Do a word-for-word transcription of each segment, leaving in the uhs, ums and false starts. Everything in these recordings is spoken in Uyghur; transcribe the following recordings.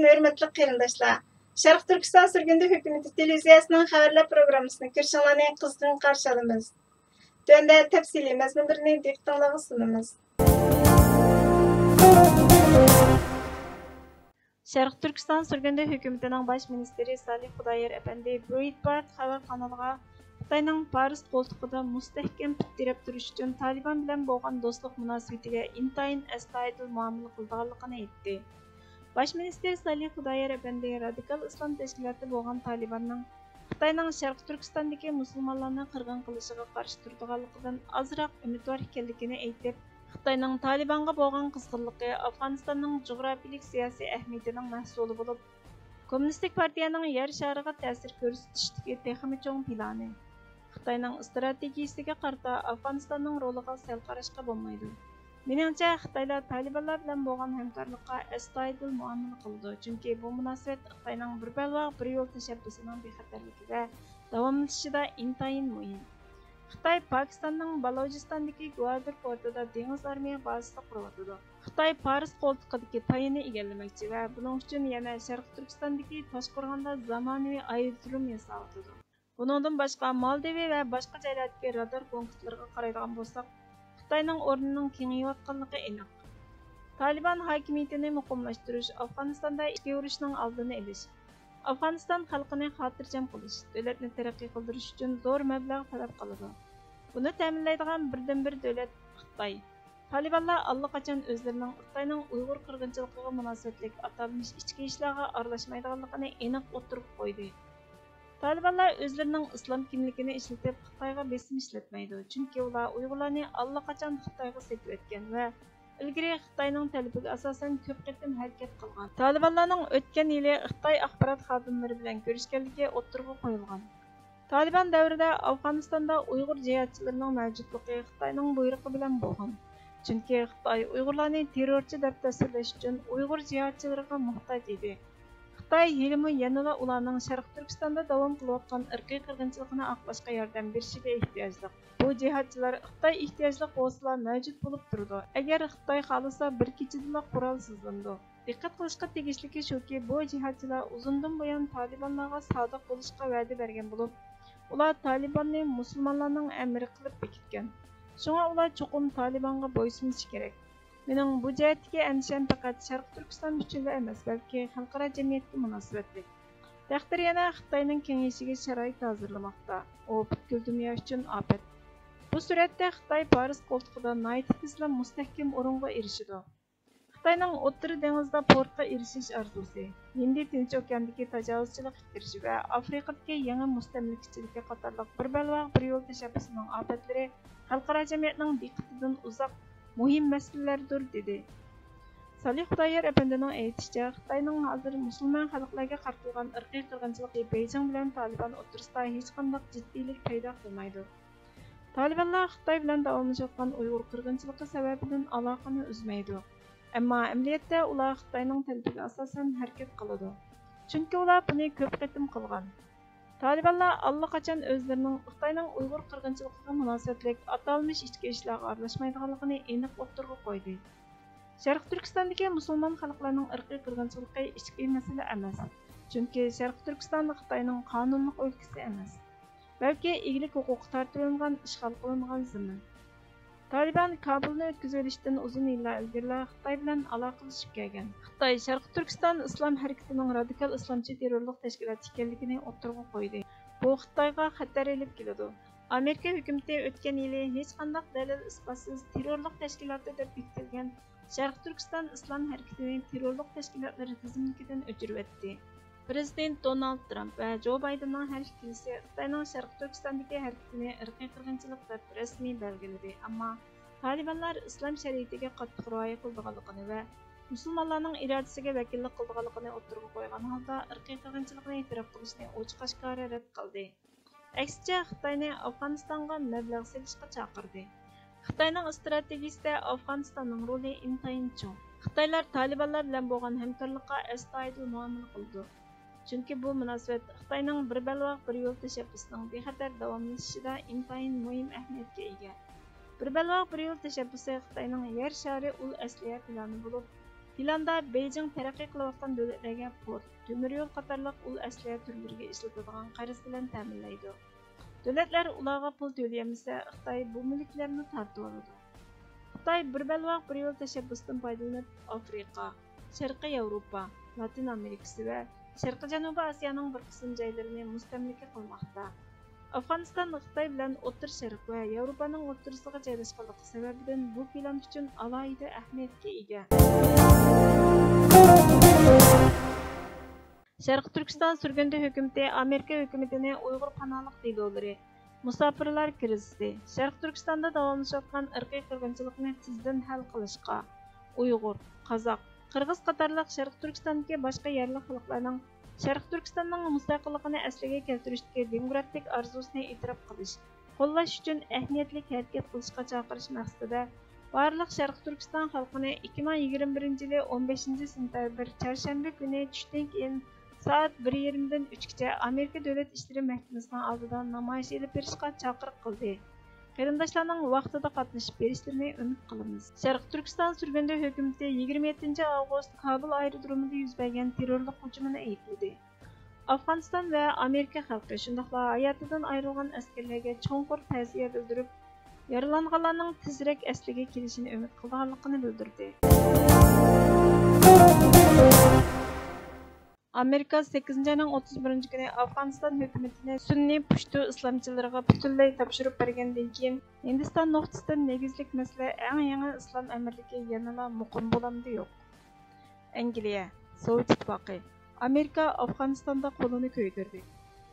ھۆرمەتلىك قېرىنداشلار، شەرقىي تۈركىستان سۈرگۈندە ھۆكۈمىتى تېلېۋىزىيەسىنىڭ خەۋەرلەر پروگراممىسىنى كۆرۈشۈڭلارنى قىزغىن قارشى ئالىمىز. تۆۋەندە تەپسىلىي مەزمۇنلىرىنى دىققىتىڭلارغا سۇنىمىز. شەرقىي تۈركىستان سۈرگۈندە ھۆكۈمىتىنىڭ باش مىنىستىرى سالىھ خۇدايار ئەپەندى برېيتبارت خەۋەر قانىلىغا خىتاينىڭ پارس قولتۇقىدا مۇستەھكەم پۇت تىرەپ تۇرۇش ئۈچۈن تالىبان بىلەن بولغان دوستلۇق مۇناسىۋىتىگە ئىنتايىن ئەستايىدىل مۇئامىلە قىلىدىغانلىقىنى ئېيتتى. باش مىنىستىر سالىھ خۇدايار ئەپەندى رادىكال ئىسلام تەشكىلاتى بولغان تالىباننىڭ خىتاينىڭ شەرقىي تۈركىستاندىكى مۇسۇلمانلارنى قىرغىن قىلىشىغا قارشى تۇرىدىغانلىقىدىن ئازراق ئۈمىدۋار ئىكەنلىكىنى ئېيتىپ، خىتاينىڭ تالىبانغا بولغان قىزغىنلىقى ئافغانىستاننىڭ جۇغراپىيىلىك سىياسىي ئەھمىيىتىنىڭ مەھسۇلى بولۇپ، كوممۇنىستىك پارتىيەنىڭ يەر شارىغا تەسىر كۆرسىتىشتىكى تېخىمۇ چوڭ پىلانى. خىتاينىڭ ئىستراتېگىيىسىگە قارىتا ئافغانىستاننىڭ رولىغا سەل قاراشقا بولمايدۇ. مېنىڭچە، خىتايلار تالىبانلار بىلەن بولغان ھەمكارلىققا ئەستايىدىل مۇئامىلە قىلىدۇ، چۈنكى بۇ مۇناسىۋەت خىتاينىڭ بىر بەلباغ، بىر يول تەشەببۇسىنىڭ بىخەتەرلىكى ۋە داۋاملىشىشىدا ئىنتايىن مۇھىم. خىتاي پاكىستاننىڭ بالاجىستاندىكى گۋادىر پورتىدا دېڭىز ئارمىيە بازىسى قۇرۇۋاتىدۇ. خىتاي پارس قولتۇقىدىكى پايىنى ئىگىلىمەكچى ۋە بۇنىڭ ئۈچۈن يەنە شەرقىي تۈركىستاندىكى تاشقورغاندا زامانىۋى ئايرودروم ياساۋاتىدۇ. بۇنىڭدىن باشقا، مالدىۋى ۋە باشقا جايلاردىكى رادار پونكىتلىرىغا قارايدىغان بولساق، خىتاينىڭ ئورنىنىڭ كېڭىيىۋاتقانلىقى ئېنىق. تالىبان ھاكىمىيىتىنى مۇقىملاشتۇرۇش ئافغانىستاندا ئىچكى ئۇرۇشنىڭ ئالدىنى ئېلىش، ئافغانىستان خەلقىنى خاتىرجەم قىلىش، دۆلەتنى تەرەققىي قىلدۇرۇش ئۈچۈن زور مەبلەغ تەلەپ قىلىدۇ. بۇنى تەمىنلەيدىغان بىردىنبىر دۆلەت خىتاي. تالىبانلار ئاللىقاچان ئۆزلىرىنىڭ خىتاينىڭ ئۇيغۇر قىرغىنچىلىقىغا مۇناسىۋەتلىك ئاتالمىش ئىچكى ئىشلارغا ئارىلاشمايدىغانلىقىنى ئېنىق ئوتتۇرىغا قويدى. تالىبانلار ئۆزلىرىنىڭ ئىسلام كىملىكىنى ئىشلىتىپ، خىتايغا بېسىم ئىشلەتمەيدۇ، چۈنكى ئۇلار ئۇيغۇرلارنى ئاللىقاچان خىتايغا سېتىۋەتكەن ۋە ئىلگىرى خىتاينىڭ تەلىپىگە ئاساسەن كۆپ قېتىم ھەرىكەت قىلغان. تالىبانلارنىڭ ئۆتكەن يىلى خىتاي ئاخبارات خادىملىرى بىلەن كۆرۈشكەنلىكى ئوتتۇرىغا قويۇلغان. تالىبان دەۋرىدە ئافغانىستاندا ئۇيغۇر جىھادچىلىرىنىڭ مەۋجۇتلۇقى خىتاينىڭ بۇيرۇقى بىلەن بولغان. چۈنكى خىتاي ئۇيغۇرلارنى تېررورچى دەپ تەسۋىرلەش ئۈچۈن ئۇيغۇر جىھادچىلىرىغا موھتاج ئىدى. خىتاي ھېلىمۇ يەنىلا ئۇلارنىڭ شەرقىي تۈركىستاندا داۋام قىلىۋاتقان ئىرقىي قىرغىنچىلىقىنى ئاقلاشقا ياردەم بېرىشىگە ئېھتىياجلىق. بۇ جىھادچىلار خىتاي ئېھتىياجلىق بولسىلا مەۋجۇت بولۇپ تۇرىدۇ. ئەگەر خىتاي خالىسا، بىر كېچىدىلا قورالسىزلىنىدۇ. دىققەت قىلىشقا تېگىشلىكى شۇكى، بۇ جىھادچىلار ئۇزۇندىن بۇيان تالىبانلارغا سادىق بولۇشقا ۋەدە بەرگەن بولۇپ، ئۇلار تالىباننى مۇسۇلمانلارنىڭ ئەمىرى قىلىپ بېكىتكەن. شۇڭا ئۇلار چوقۇم تالىبانغا بويسۇنۇشى كېرەك. مېنىڭ بۇ جەھەتتىكى ئەندىشەم پەقەت شەرقىي تۈركىستان ئۈچۈنلا ئەمەس، بەلكى خەلقئارا جەمئىيەتكە مۇناسىۋەتلىك. تەقدىر يەنە خىتاينىڭ كېڭىيىشىگە شارائىت ھازىرلىماقتا. ئۇ پۈتكۈل دۇنيا ئۈچۈن ئاپەت. بۇ سۈرەتتە خىتاي پارس قولتۇقىدا ناھايىتى تېزلا مۇستەھكەم ئورۇنغا ئېرىشىدۇ. خىتاينىڭ ئوتتۇرا دېڭىزدا پورتقا ئېرىشىش ئارزۇسى، ھىندى تىنچ ئوكياندىكى تاجاۋۇزچىلىق پىكرى ۋە ئافرىقىدىكى يېڭى مۇستەملىكىچىلىكى قاتارلىق بىر بەلباغ، بىر يول تەشەببۇسىنىڭ ئاپەتلىرى خەلقئارا جەمئىيەتنىڭ دىققىتىدىن ئۇزاق مۇھىم مەسىلىلەردۇر، دېدى. سالىھ خۇدايار ئەپەندىنىڭ ئېيتىشىچە، خىتاينىڭ ھازىر مۇسۇلمان خەلقلەرگە قارىتىلغان ئىرقىي قىرغىنچىلىقى بېيجىڭ بىلەن تالىبان ئوتتۇرىسىدا ھېچقانداق جىددىيلىك پەيدا قىلمايدۇ. تالىبانلار خىتاي بىلەن داۋاملىشىۋاتقان ئۇيغۇر قىرغىنچىلىقى سەۋەبىدىن ئالاقىنى ئۈزمەيدۇ. ئەمما ئەمەلىيەتتە ئۇلار خىتاينىڭ تەلىپىگە ئاساسەن ھەرىكەت قىلىدۇ. چۈنكى ئۇلار بۇنى كۆپ قېتىم قىلغان. تالىبانلار ئاللىقاچان ئۆزلىرىنىڭ خىتاينىڭ ئۇيغۇر قىرغىنچىلىقىغا مۇناسىۋەتلىك ئاتالمىش ئىچكى ئىشلارغا ئارىلاشمايدىغانلىقىنى ئېنىق ئوتتۇرىغا قويدى. شەرقىي تۈركىستاندىكى مۇسۇلمان خەلقلەرنىڭ ئىرقىي قىرغىنچىلىقى ئىچكى مەسىلە ئەمەس. چۈنكى شەرقىي تۈركىستان خىتاينىڭ قانۇنلۇق ئۆلكىسى ئەمەس. بەلكى ئىگىلىك ھوقۇقى تارتىۋېلىنغان، ئىشغال قىلىنغان زېمىن. تالىبان كابۇلنى ئۆتكۈزۈۋېلىشتىن ئۇزۇن يىللار ئىلگىرىلا خىتاي بىلەن ئالاقىلىشىپ كەلگەن. خىتاي شەرقىي تۈركىستان ئىسلام ھەرىكىتىنىڭ رادىكال ئىسلامچى تېررورلۇق تەشكىلاتى ئىكەنلىكىنى ئوتتۇرىغا قويدى. بۇ خىتايغا خەتەر ئېلىپ كېلىدۇ. ئامېرىكا ھۆكۈمىتى ئۆتكەن يىلى ھېچقانداق دەلىل-ئىسپاتسىز تېررورلۇق تەشكىلاتى دەپ بېكىتىلگەن شەرقىي تۈركىستان ئىسلام ھەرىكىتىنى تېررورلۇق تەشكىلاتلىرى تىزىملىكىدىن ئۆچۈرۈۋەتتى. پىرېزىدېنت دونالد ترامپ ۋە جو بايدېننىڭ ھەر ئىككىلىسى خىتاينىڭ شەرقىي تۈركىستاندىكى ھەرىكىتىنى ئىرقىي قىرغىنچىلىق دەپ رەسمىي بەلگىلىدى، ئەمما تالىبانلار ئىسلام شەرىئىتىگە قاتتىق رىئايە قىلىدىغانلىقىنى ۋە مۇسۇلمانلارنىڭ ئىرادىسىگە ۋەكىللىك قىلىدىغانلىقىنى ئوتتۇرىغا قويغان ھالدا، ئىرقىي قىرغىنچىلىقنى ئېتىراپ قىلىشنى ئوچۇق-ئاشكارا رەت قىلدى. ئەكسىچە، خىتاينى ئافغانىستانغا مەبلەغ سېلىشقا چاقىردى. خىتاينىڭ ئىستراتېگىيىسىدە ئافغانىستاننىڭ رولى ئىنتايىن چوڭ. خىتايلار تالىبانلار بىلەن بولغان ھەمكارلىققا ئەستايىدىل مۇئامىلە قىلىدۇ. چۈنكى بۇ مۇناسىۋەت خىتاينىڭ بىر بەلباغ، بىر يول تەشەببۇسىنىڭ بىخەتەر داۋاملىشىشىدا ئىنتايىن مۇھىم ئەھمىيەتكە ئىگە. بىر بەلباغ، بىر يول تەشەببۇسى خىتاينىڭ يەر شارى ئۇل ئەسلىھە پىلانى بولۇپ، پىلاندا بېيجىڭ تەرەققىي قىلىۋاتقان دۆلەتلەرگە پورت، تۆمۈر يول قاتارلىق ئۇل ئەسلىھە تۈرلىرىگە ئىشلىتىدىغان قەرز بىلەن تەمىنلەيدۇ. دۆلەتلەر ئۇلارغا پۇل تۆلىيەلمىسە، خىتاي بۇ مۈلۈكلەرنى تارتىۋالىدۇ. خىتاي بىر بەلباغ بىر يول تەشەببۇسىدىن پايدىلىنىپ، ئافرىقا، شەرقىي ياۋروپا، لاتىن ئامېرىكىسى ۋە شەرقىي جەنۇبىي ئاسىيانىڭ بىر قىسىم جايلىرىنى مۇستەملىكە قىلماقتا. ئافغانىستان خىتاي بىلەن ئوتتۇرا شەرق ۋە ياۋروپانىڭ ئوتتۇرىسىغا جايلاشقانلىقى سەۋەبىدىن بۇ پىلان ئۈچۈن ئالاھىدە ئەھمىيەتكە ئىگە. شەرقىي تۈركىستان سۈرگۈندە ھۆكۈمىتى ئامېرىكا ھۆكۈمىتىنى ئۇيغۇر پاناھلىق دېلولىرى، مۇساپىرلار كىرىزىسى، شەرقىي تۈركىستاندا داۋاملىشىۋاتقان ئىرقىي قىرغىنچىلىقنى تېزدىن ھەل قىلىشقا، ئۇيغۇر، قازاق، قىرغىز قاتارلىق شەرقىي تۈركىستاندىكى باشقا يەرلىك خەلقلەرنىڭ شەرقىي تۈركىستاننىڭ مۇستەقىللىقىنى ئەسلىگە كەلتۈرۈشتىكى دېموكراتىك ئارزۇسىنى ئېتىراپ قىلىش، قوللاش ئۈچۈن ئەھمىيەتلىك ھەرىكەت قىلىشقا چاقىرىش مەقسىتىدە، بارلىق شەرقىي تۈركىستان خەلقىنى ئىككى مىڭ يىگىرمە بىرىنچى يىلى ئون بەشىنچى سېنتەبىر چارشەنبە كۈنى چۈشتىن كېيىن سائەت بىر يېرىمدىن ئۈچكىچە ئامېرىكا دۆلەت ئىشلىرى مەھكىمىسىنىڭ ئالدىدا نامايىش ئېلىپ بېرىشقا چاقىرىق قىلدى. قېرىنداشلارنىڭ ۋاقتىدا قاتنىشىپ بېرىشلىرىنى ئۈمىد قىلىمىز. شەرقىي تۈركىستان سۈرگۈندە ھۆكۈمىتى يىگىرمە يەتتىنچى ئاۋغۇست كابۇل ئايرودرومىدا يۈز بەرگەن تېررورلۇق ھۇجۇمىنى ئەيىبلىدى. ئافغانىستان ۋە ئامېرىكا خەلقى، شۇنداقلا ھاياتىدىن ئايرىلغان ئەسكەرلەرگە چوڭقۇر تەزىيە بىلدۈرۈپ، يارىلانغانلارنىڭ تېزرەك ئەسلىگە كېلىشىنى ئۈمىد قىلىدىغانلىقىنى بىلدۈردى. ئامېرىكا سەككىزىنچى ئاينىڭ ئوتتۇز بىرىنچى كۈنى ئافغانىستان ھۆكۈمىتىنى سۈننىي پۇشتۇ ئىسلامچىلىرىغا پۈتۈنلەي تاپشۇرۇپ بەرگەندىن كېيىن، ھىندىستان نۇقتىسىدىن نېگىزلىك مەسىلە ئەڭ يېڭى ئىسلام ئەمىرلىكى يەنىلا مۇقىم بولامدۇ يوق؟ ئەنگلىيە، سوۋېت ئىتتىپاقى، ئامېرىكا ئافغانىستاندا قولىنى كۆيدۈردى.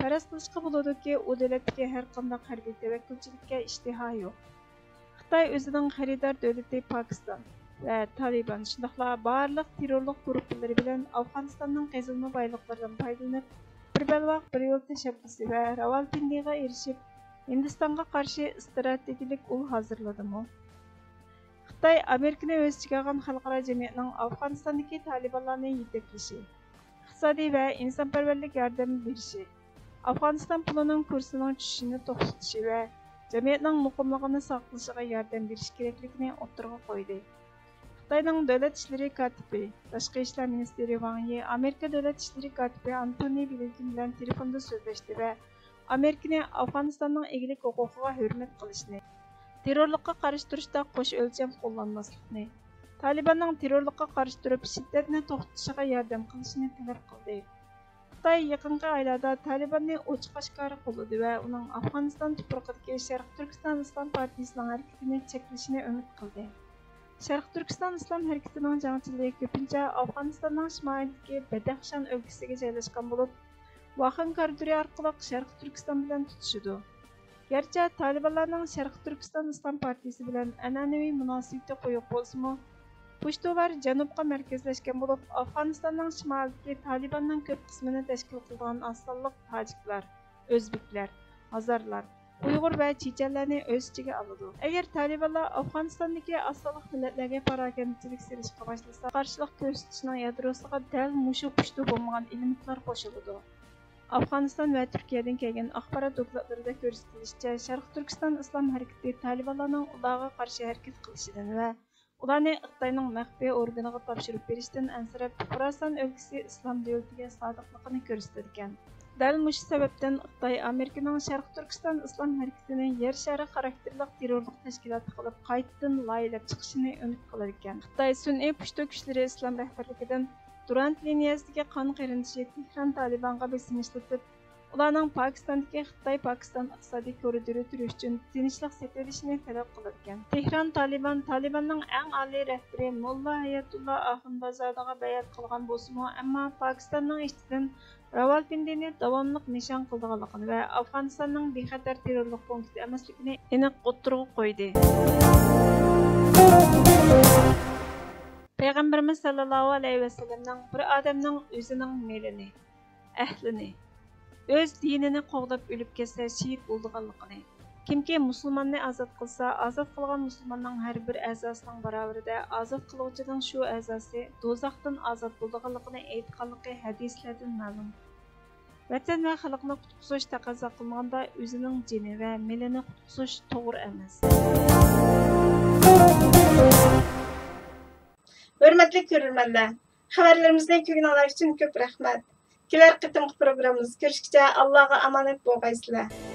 پەرەز قىلىشقا بولىدۇكى، ئۇ دۆلەتتىكى ھەرقانداق ھەربىي تەۋەككۈلچىلىككە ئىشتىھا يوق. خىتاي ئۆزىنىڭ خېرىدار دۆلىتى پاكىستان ۋە تالىبان، شۇنداقلا بارلىق تېررورلۇق گۇرۇپپىلىرى بىلەن ئافغانىستاننىڭ قېزىلما بايلىقلىرىدىن پايدىلىنىپ، بىر بەلباغ بىر يول تەشەببۇسى ۋە راۋالپىندىغا ئېرىشىپ، ھىندىستانغا قارشى ئىستراتېگىيىلىك ئۇل ھازىرلىدىمۇ؟ خىتاي ئامېرىكىنى ئۆز ئىچىگە ئالغان خەلقئارا جەمئىيەتنىڭ ئافغانىستاندىكى تالىبانلارنى يېتەكلىشى، ئىقتىسادىي ۋە ئىنسانپەرۋەرلىك ياردەم بېرىشى، ئافغانىستان پۇلىنىڭ كۇرسىنىڭ چۈشۈشىنى توختىتىشى ۋە جەمئىيەتنىڭ مۇقىملىقىنى ساقلىشىغا ياردەم بېرىشى كېرەكلىكىنى ئوتتۇرىغا قويدى. خىتاينىڭ دۆلەت ئىشلىرى كاتىپى، تاشقى ئىشلار مىنىستىرى ۋاڭ يى ئامېرىكا دۆلەت ئىشلىرى كاتىپى ئانتونى بلىنكېن بىلەن تېلېفوندا سۆزلەشتى ۋە ئامېرىكىنى ئافغانىستاننىڭ ئىگىلىك ھوقۇقىغا ھۆرمەت قىلىشنى، تېررورلۇققا قارشى تۇرۇشتا قوش ئۆلچەم قوللانماسلىقنى، تالىباننىڭ تېررورلۇققا قارشى تۇرۇپ، شىددەتنى توختىتىشىغا ياردەم قىلىشىنى تەلەپ قىلدى. خىتاي يېقىنقى ئايلاردا تالىباننى ئوچۇق-ئاشكارا قوللىدى ۋە ئۇنىڭ ئافغانىستان تۇپرىقىدىكى شەرقىي تۈركىستان ئىسلام پارتىيىسىنىڭ ھەرىكىتىنى چەكلىشىنى ئۈمىد قىلدى. شەرقىي تۈركىستان ئىسلام ھەرىكىتىنىڭ جەڭچىلىرى كۆپىنچە ئافغانىستاننىڭ شىمالىدىكى بەدەخشان ئۆلكىسىگە جايلاشقان بولۇپ، ۋاخۇن كارىدورى ئارقىلىق شەرقىي تۈركىستان بىلەن تۇتىشىدۇ. گەرچە تالىبانلارنىڭ شەرقىي تۈركىستان ئىسلام پارتىيىسى بىلەن ئەنئەنىۋى مۇناسىۋىتى قويۇق بولسىمۇ، پۇشتۇلار جەنۇبقا مەركەزلەشكەن بولۇپ، ئافغانىستاننىڭ شىمالىدىكى تالىباننىڭ كۆپ قىسمىنى تەشكىل قىلىدىغان ئاز سانلىق تاجىكلار، ئۆزبېكلەر، ھازارلار، ئۇيغۇر ۋە چېچەنلەرنى ئۆز ئىچىگە ئالىدۇ. ئەگەر تالىبانلار ئافغانىستاندىكى ئاز سانلىق مىللەتلەرگە پاراكەندىچىلىك سېلىشقا باشلىسا، قارشىلىق كۆرسىتىشنىڭ يادروسىغا دەل مۇشۇ پۇشتۇ بولمىغان ئېلېمېنتلار قوشۇلىدۇ. ئافغانىستان ۋە تۈركىيەدىن كەلگەن ئاخبارات دوكلاتلىرىدا كۆرسىتىلىشىچە، شەرقىي تۈركىستان ئىسلام ھەرىكىتى تالىبانلارنىڭ ئۇلارغا قارشى ھەرىكەت قىلىشىدىن ۋە ئۇلارنى خىتاينىڭ مەخپىي ئورگىنىغا تاپشۇرۇپ بېرىشتىن ئەنسىرەپ، خوراسان ئۆلكىسى ئىسلام دۆلىتىگە سادىقلىقىنى كۆرسىتىدىكەن. دەل مۇشۇ سەۋەبتىن خىتاي ئامېرىكىنىڭ شەرقىي تۈركىستان ئىسلام ھەرىكىتىنى يەر شارى خاراكتېرلىق تېررورلۇق تەشكىلاتى قىلىپ قايتىدىن لايىھەلەپ چىقىشىنى ئۈمىد قىلىدىكەن. خىتاي سۈنئىي پۇشتۇ كۈچلىرى ئىسلام رەھبەرلىكىدىن دۇرانت لىنىيەسىدىكى قان قېرىندىشى تېھران تالىبانغا بېسىم ئىشلىتىپ، ئۇلارنىڭ پاكىستاندىكى خىتاي-پاكىستان ئىقتىسادىي كورىدورى تۈرۈش ئۈچۈن تىنچلىق سېتىۋېلىشىنى تەلەپ قىلىدىكەن. تېھران تالىبان، تالىباننىڭ ئەڭ ئالىي رەھبىرى موللا ھاياتۇللا ئاخۇنبازادىغا بەيئەت قىلغان بولسىمۇ، ئەمما پاكىستاننىڭ ئىچىدىن راۋالپىندىنى داۋاملىق نىشان قىلىدىغانلىقىنى ۋە ئافغانىستاننىڭ بىخەتەر تېررورلۇق پونكىتى ئەمەسلىكىنى ئېنىق ئوتتۇرىغا قويدى. پەيغەمبىرىمىز سەللەللاھۇ ئەلەيھى ۋەسەللەمنىڭ بىر ئادەمنىڭ ئۆزىنىڭ مېلىنى، ئەھلىنى، ئۆز دىنىنى قوغداپ ئۆلۈپ كەتسە شېھىت بولىدىغانلىقىنى، كىمكى مۇسۇلماننى ئازاد قىلسا، ئازاد قىلغان مۇسۇلماننىڭ ھەر بىر ئەزاسىنىڭ باراۋىرىدە ئازاد قىلغۇچىنىڭ شۇ ئەزاسى دوزاختىن ئازاد بولىدىغانلىقىنى ئېيتقانلىقى ھەدىسلەردىن مەلۇم. ۋەتەن ۋە خەلقنى قۇتقۇزۇش تەقەززا قىلمىغاندا، ئۆزىنىڭ جېنى ۋە مېلىنى قۇتقۇزۇش توغرا ئەمەس. ھۆرمەتلىك كۆرۈرمەنلەر، خەۋەرلىرىمىزنى كۆرگىنىڭلار ئۈچۈن كۆپ رەھمەت. كېلەر قېتىمقى پروگراممىمىزدا كۆرۈشكىچە ئاللاغا ئامانەت بولغايسىلەر.